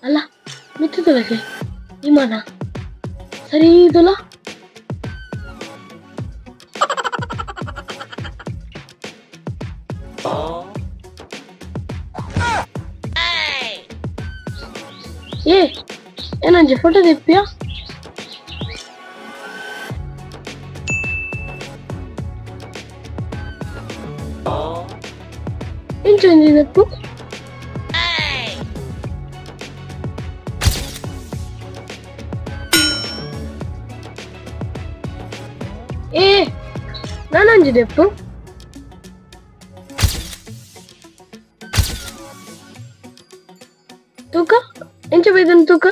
ಅಲ್ಲ ಮಿತ್ತದೊಳಗೆ ವಿಮಾನ ಸರಿ ಇದಲ್ಲ. ಏ ಏನಂಜಿ ಫೋಟೋ ತೆಪ್ಪಿಯಾ? ಎಂಚ ಒಂಜಿ ತೆಪ್ಪು? ಏ ನಾನೊಂಜಿ ದೆಪ್ಪು. ತೂಕ ಎಂಚ ಬೈದನ್ ತೂಕ?